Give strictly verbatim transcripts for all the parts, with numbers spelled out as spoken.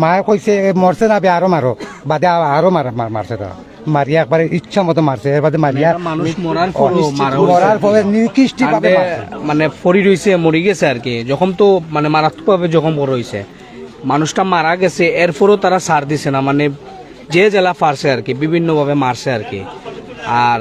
মায়ে কইছে, "এ মরছে না বে, আরো মারো।" বাদে আ-, আরো মার-, মার-, মারছে তারা। মারিয়া একবারে ইচ্ছা মতো মারছে, এর বাদে মারিয়া মানে একটা মানুষ মরার পরেও মারা হইছে। মরার পরে নিকৃষ্টি ভাবে তাহলে মারছে। মানে পড়ি রইছে, মরি গেছে আর কি। জখম তো মানে মারাত্মকভাবে জখম করা হইছে। মানুষটা মারা গেছে, এরপরও তারা ছাড় দিছে না, মানে যে যেলা পারছে আর কি, বিভিন্নভাবে মারছে আর কি। আর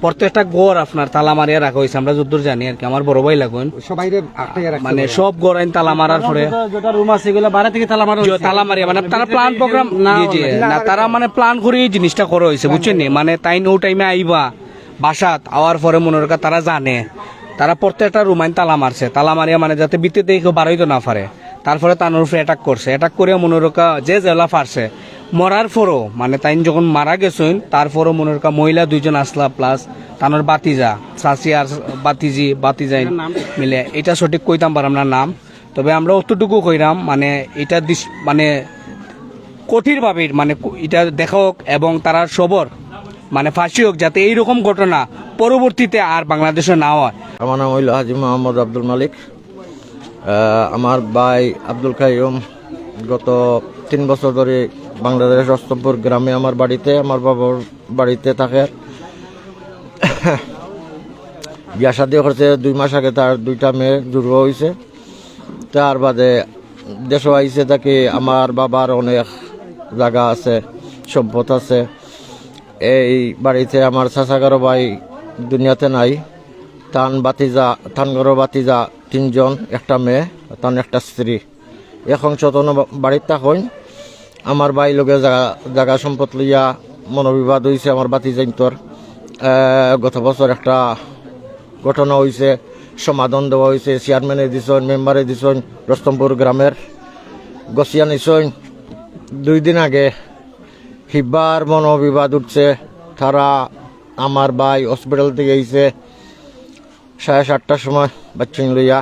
প্রত্যেকটা ঘর আপনার তালা মারিয়া রাখা হইছে, আমরা যতদূর জানি আর কি, আমার বড় ভাই লাগুন। সবাইরে আটকাইয়া রাখছে মানে বলে। সব ঘর আইন তালা মারার পরে যেটা রুম আছে, এগুলা বাইরে থেকে তালা মারা জি, হইছে। তালা মারিয়া, মানে তারা প্ল্যান প্রোগ্রাম, না, জি, জি, না, না, তারা মানে প্ল্যান করে এই জিনিসটা করা হইছে, বুঝছেন নি? মানে তাইন ও টাইমে আইবা, বাসাত আওয়ার পরে মনে রাখা তারা জানে, তারা প্রত্যেকটা রুম আইন তালা মারছে, তালা মারিয়া মানে যাতে ভিতরে থেকে কেউ বারইতো না পারে। তারপরে তান উপরে অ্যাটাক করছে, অ্যাটাক করিয়া মনে রাখা যে যেলা পারছে, মরার পরও মানে তাইন যখন মারা গেছইন, তারপরও মনে রাখা মহিলা দুইজন আসলা, প্লাস তানোর বাতিজা, চাচি আর বাতিজি, বাতিজাইন মিলে, এটা সঠিক কইতাম পারাম না নাম, তবে আমরা অতটুকু কইরাম, মানে এটা দিস-, মানে কঠিনভাবে মানে ক-, এটা দেখা হোক এবং তারা সবর মানে ফাঁসি হোক, যাতে এইরকম ঘটনা পরবর্তীতে আর বাংলাদেশে না হয়। আমার নাম হইল হাজী মোহাম্মদ আব্দুল মালিক। আহ, আমার ভাই আব্দুল কাইয়ুম গত তিন বছর ধরে বাংলাদেশ রস্তমপুর গ্রামে আমার বাড়িতে, আমার বাবার বাড়িতে থাকে। বিয়া শাদী করছে দুই মাস আগে, তার দুইটা মেয়ে জুড়ুয়া হইছে। তার বাদে দেশো আইছে থাকি আমার বাবার অনেক জাগা আছে, সম্পদ আছে। এই বাড়িতে আমার চাচাগারো ভাই দুনিয়াতে নাই, তান বাতিজা, তান ঘরো বাতিজা তিনজন, একটা মেয়ে, তান একটা স্ত্রী। এখন চতন বাড়িত থাকইন। আমার ভাই লগে জাগা, জাগা সম্পদ লইয়া মনোবিবাদ হইছে আমার বাতিজাইন্তর। আহ, গত বছর একটা ঘটনা হইছে, সমাধান দেওয়া হইছে, চেয়ারম্যানে দিছইন, মেম্বারে দিছইন, রস্তমপুর গ্রামের গছিয়া নিছইন। দুই দিন আগে হিবার মনোবিবাদ উঠছে, তারা আমার ভাই হসপিটাল থেকে আইছে, সাড়ে সাতটার সময় বাচ্চাইন লইয়া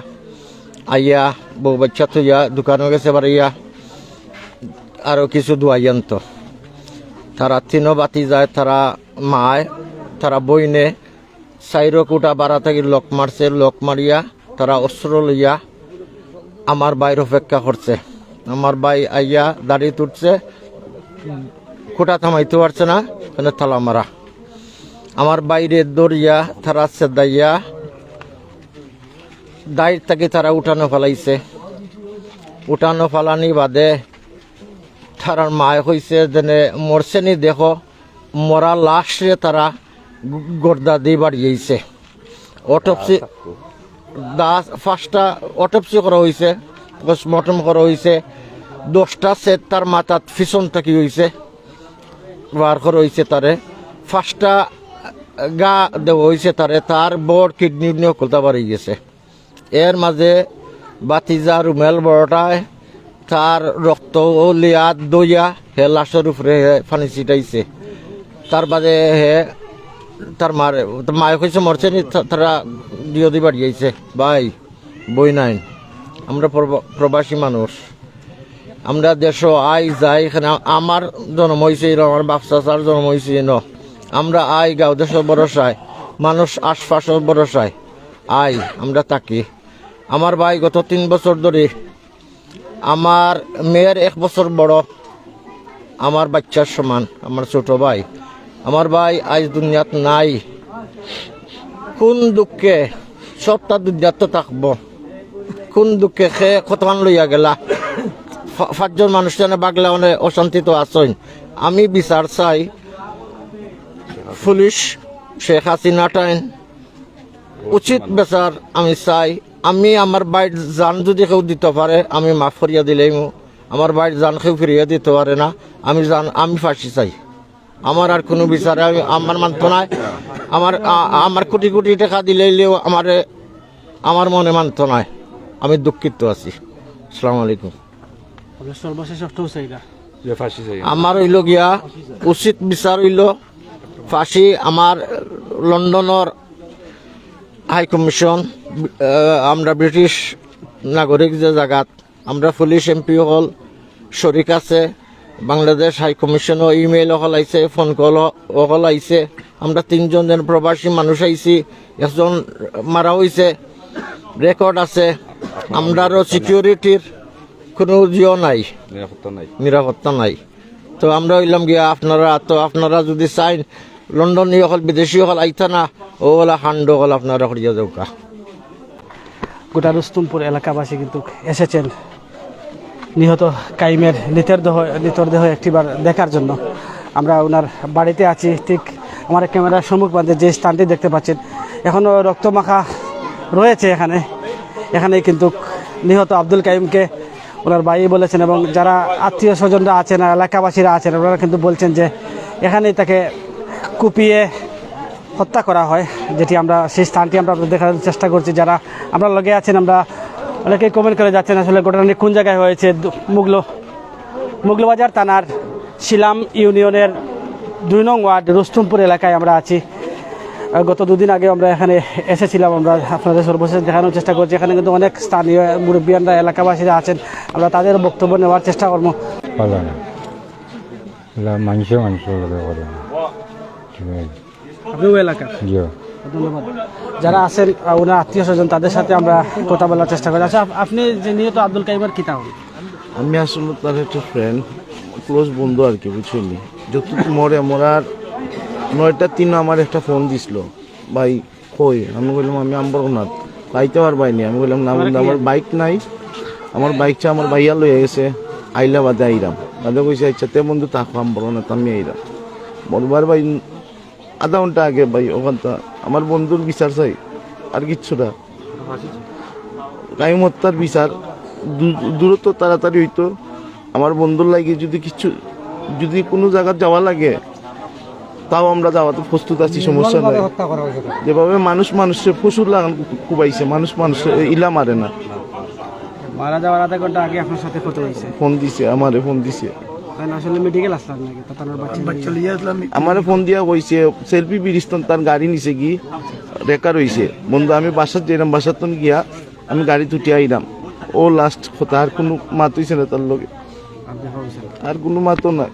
আইয়া, বউ বাচ্চা থইয়া দোকানো গেছে বাড়িয়া, আরো কিছু দুয়াই আনতো। তারা তিনও বাতিজায়, তারা মায়, তারা বইনে, চাইরো কুটা বাড়া থাকি লক মারছে, লক মারিয়া তারা অস্ত্র লইয়া আমার ভাইর অপেক্ষা করছে। আমার ভাই আইয়া দাড়ি তুলছে, কুটা থামাইতে পারছে না, কেন তালা মারা। আমার ভাইরে ধরিয়া তারা সেদাইয়া দাইর থাকি তারা উঠানো ফালাইছে। উঠানো ফালানি বাদে তারার মায় কইছে যেনে মরছেনি দেখো, মরা লাশরে তারা গ-, গর্দা দি বাড়িয়াইছে। অটোপসি দাস পাঁচটা অটোপসি করা হইছে, পোস্টমর্টম করা হইছে, দশটা সেট তার মাথাত পিছন থাকি হইছে, বার করা হইছে তারে, পাঁচটা গা দেওয়া হইছে তারে, তার বড় কিডনি উডনি হকলতা বাড়ি গেছে। এর মাঝে বাতিজা রুমেল বড়টায় তার রক্ত ও লিয়াত দইয়া হে লাশর উপরে হে পানি ছিটাইছে। তার বাদে হে তার মারে, তার মায়ে কইছে মরছেনি, তা-, তারা দিও দি বাড়িয়াইছে। ভাই, বই নাইন, আমরা প্রব-, প্রবাসী মানুষ, আমরা দেশো আই যাই, এখানে আ-, আমার জন্ম হইছে ইনো, আমার বাপ চাচার জন্ম হইছে ইনো। আমরা আই গাঁও দেশর ভরসায়, মানুষ আশপাশর ভরসায় আই, আমরা থাকি। আমার ভাই গত তিন বছর ধরে, আমার মেয়ের এক বছর বড়, আমার বাচ্চার সমান, আমার ছোট ভাই, আমার ভাই আজ দুনিয়াত নাই। কোন দুঃখে, সবটা দুনিয়াত তো থাকবো, কোন দুঃখে কে কতখান লইয়া গেলা। ফা-, পাঁচজন মানুষ যেন বাগলা মানে অশান্তিত আছইন। আমি বিচার চাই, পুলিশ শেখ হাসিনা টাইন উচিত বিচার আমি চাই। আমি আমার ভাইর জান যদি কেউ দিতে পারে, আমি মাফ করিয়া দিলাইমু। আমার ভাইর জান কেউ ফিরিয়ে দিতে পারে না, আমি জান, আমি ফাঁসি চাই। আমার আর কোনো বিচারে আমি, আমার মানতো নায়। আমার, আ-, আমার কোটি কোটি টাকা দিলাইলেও আমারে, আমার মনে মানতো নায়। আমি দুঃখিত আছি। আসসালামু আলাইকুম। আপনার সর্বশেষ অর্থ চাইরা? যে ফাঁসি চাই। আমার হইল গিয়া উচিত বিচার হইল ফাঁসি। আমার লন্ডনর হাই কমিশন, আহ, আমরা ব্রিটিশ নাগরিক যে জাগাত, আমরা পুলিশ এমপি হকল শরিক আছে, বাংলাদেশ হাই কমিশনও ইমেইল হকল আইছে, ফোন কল হকল আইছে, আমরা তিনজন যেন প্রবাসী মানুষ আইছি, একজন মারা হইছে, রেকর্ড আছে। আমরারও সিকিউরিটির কোনো জিও নাই, নিরাপত্তা নাই। নিরাপত্তা নাই। তো আমরা অইলাম গিয়া আপনারা, তো আপনারা যুদি চাইন লন্ডনী অকল, বিদেশি অকল আইতা না, অউ অলা কাণ্ড অকল আপনারা করিয়া যাউক্কা। গোটা রুস্তমপুর এলাকাবাসী কিন্তু এসেছেন নিহত কাইমের মৃতদেহ, মৃতদেহ একটিবার দেখার জন্য। আমরা ওনার বাড়িতে আছি, ঠিক আমার ক্যামেরার সম্মুখ প্রান্তে যে স্থানটি দেখতে পাচ্ছেন, এখনও রক্তমাখা রয়েছে এখানে। এখানেই কিন্তু নিহত আব্দুল কাইমকে ওনার ভাই বলেছেন এবং যারা আত্মীয় স্বজনরা আছেন আর এলাকাবাসীরা আছেন, ওনারা কিন্তু বলছেন যে এখানেই তাকে কুপিয়ে হত্যা করা হয়, যেটি আমরা, সেই স্থানটি আমরা আপনাদের দেখানোর চেষ্টা করছি। যারা আমরা লগে আছেন, আমরা অনেকেই কমেন্ট করে যাচ্ছেন আসলে ঘটনাটি কোন জায়গায় হয়েছে। দু-, মুগলো-, মৌলভীবাজার থানার শিলাম ইউনিয়নের দুই নং ওয়ার্ড রুস্তমপুর এলাকায় আমরা আছি। আহ, গত দুদিন আগে আমরা এখানে এসেছিলাম, আমরা আপনাদের সর্বশেষ দেখানোর চেষ্টা করছি। এখানে কিন্তু অনেক স্থানীয় মুরব্বিয়ানরা, এলাকাবাসীরা আছেন, আমরা তাদের বক্তব্য নেওয়ার চেষ্টা করবো। ভালা না। এলা মানষে মানষর লগে করে না। ঠিক আছে। আপনিও এলাকার? জি। ধন্যবাদ। যারা আছেন, আহ, ওনার আত্মীয় স্বজন, তাদের সাথে আমরা কথা বলার চেষ্টা করি। আচ্ছা, আপ-, আপনি যে নিহত আব্দুল কাইমের কিতা হন? আমি আসলে তার একটা ফ্রেন্ড, ক্লোজ বন্ধু আর কি, বুঝছইন নি? যত মরে মরার নয়টা তিন আমার একটা ফোন দিছিল, "ভাই কই?" আমি কইলাম, "আমি আম্বরনাথ।" "আইতে পারবায় নি?" আমি কইলাম, "না বন্ধু, আমার বাইক নাই, আমার বাইক চা আমার ভাইয়া লইয়া গেছে, আইলা বাদে আইরাম।" বাদে কইছে, "আচ্ছা তে বন্ধু থাকো আম্বরনাথ, আমি আইরাম।" বলবার ভাই আধা ঘন্টা আগে ভাই ওখানটা আমার বন্ধুর বিচার চাই, আর কিচ্ছু না। কাইম হত্যার বিচার দূ-, দ্রুত তাড়াতাড়ি হইতো। আমার বন্ধুর লাগি যদি কিছু, যদি কোনো জায়গাত যাওয়া লাগে, তাও আমরা যাওয়াতে প্রস্তুত আছি, সমস্যা নাই। হত্যা করা হয়েছে। যেভাবে মানুষ মানুষের পশুর লাগান কুবাইছে, মানুষ মানুষের ইলা মারে না। মারা যাওয়ার আধা ঘন্টা আগে আপনার সাথে কথা হয়েছে? ফোন দিছে, আমারে ফোন দিছে। তাই না, আসলে মেডিকেল আসলাম নাকি? তা তার বাচ্চা নিয়ে? আমারে ফোন দিয়া কইছে, সেলফি বিরিস্তন তার গাড়ি নিছে কি, রেকার হইছে। বন্ধু, আমি বাসাত যাইরাম, বাসাত গিয়া আমি গাড়ি তুটি আইরাম। ও লাস্ট কথা, আর কোনো মাত হইছে না তার লগে। আর দেখা হইছে না? আর কোনো মাতও না।